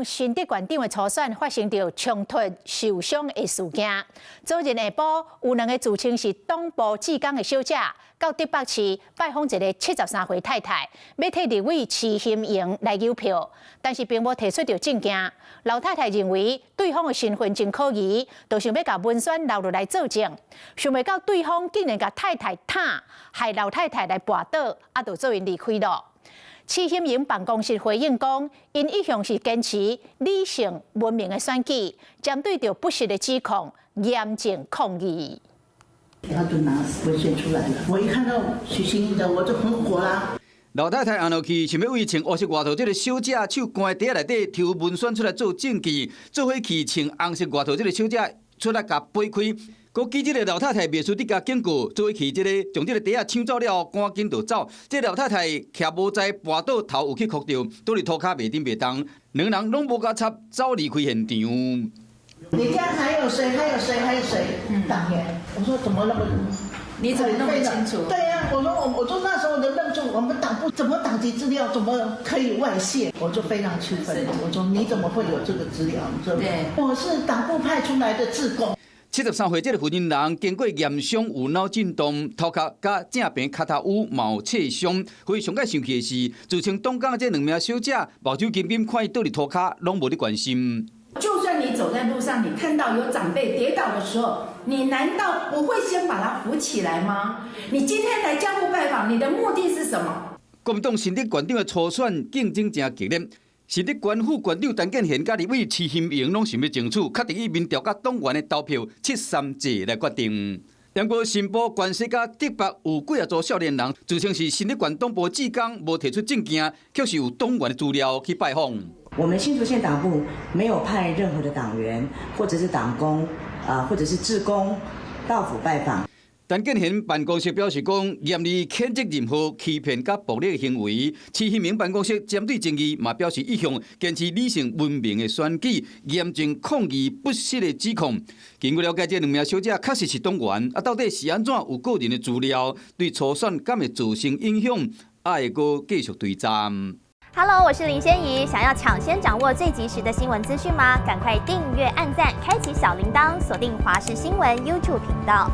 黨新竹縣長的初選發生著衝突受傷的事件。昨日下晡，有兩个自稱是黨部志工的小姐，到竹北市拜訪一个73歲太太，欲替立委徐欣瑩來郵票，但是並無提出著證件。老太太認為對方的身份真可疑，就想欲共文宣留落來作證。想袂到對方竟然共太太踢，害老太太來跋倒，啊，就做𪜶離開囉。徐欣瑩辦公室回應講，𪜶一向是堅持理性文明的選舉，針對著不實的指控，嚴正抗議。他就拿文件出來了，我一看到徐欣瑩的，我就很火啦。老太太按落去，想欲為穿烏色外套這个小姐手關袋仔內底抽文宣出來做證據，做伙去穿紅色外套這个小姐出來共掰開。閣記這个老太太袂輸得共警告，做伙去這个將這个袋仔搶走了後，趕緊就走。這个老太太徛無在跋倒，頭有去磕著，倒佇塗跤袂振袂動，兩人攏無共插，走離開現場。你家還有誰？還有誰？還有誰？黨員？我說怎麼那麼？你怎麼那麼清楚？對呀，我說我就那時候就愣住，我們黨部怎麼黨籍資料怎麼可以外洩？我就非常氣憤。我說你怎麼會有這個資料？對，我是黨部派出來的志工。73歲這个婦人經過驗傷有腦震盪，頭殼佮正邊跤頭趺嘛有切傷。所以上蓋生氣的是，自稱黨工這兩名小姐，目睭金金看伊倒佇塗跤，攏無咧關心。就算你走在路上，你看到有長輩跌倒的時候，你難道不會先把他扶起來嗎？你今天來家戶拜訪，你的目的是什麼？國民黨新竹縣長的初選競爭誠激烈。新竹縣副縣長陳建仁佮立委徐欣瑩攏想欲爭取，確定以民調佮黨員的投票7-3制來決定。不過新埔關西佮竹北有幾仔組少年人，自稱是新竹縣黨部志工，無提出證件，卻是有黨員的資料去拜訪。我們新竹縣黨部沒有派任何的黨員，或者是黨工，啊，或者是志工到府拜訪。陳建仁辦公室表示講，嚴厲譴責任何欺騙佮暴力的行為。徐欣瑩辦公室針對爭議，嘛表示一向堅持理性文明的選舉，嚴正抗議不實的指控。根據了解，這兩名小姐確實是黨員，啊，到底是按怎有個人的資料，對初選敢會造成影響，愛閣繼續追查。 Hello，我是林仙怡，想要搶先掌握最及時的新聞資訊嗎？趕快訂閱、按讚、開啟小鈴鐺，鎖定華視新聞 YouTube 頻道。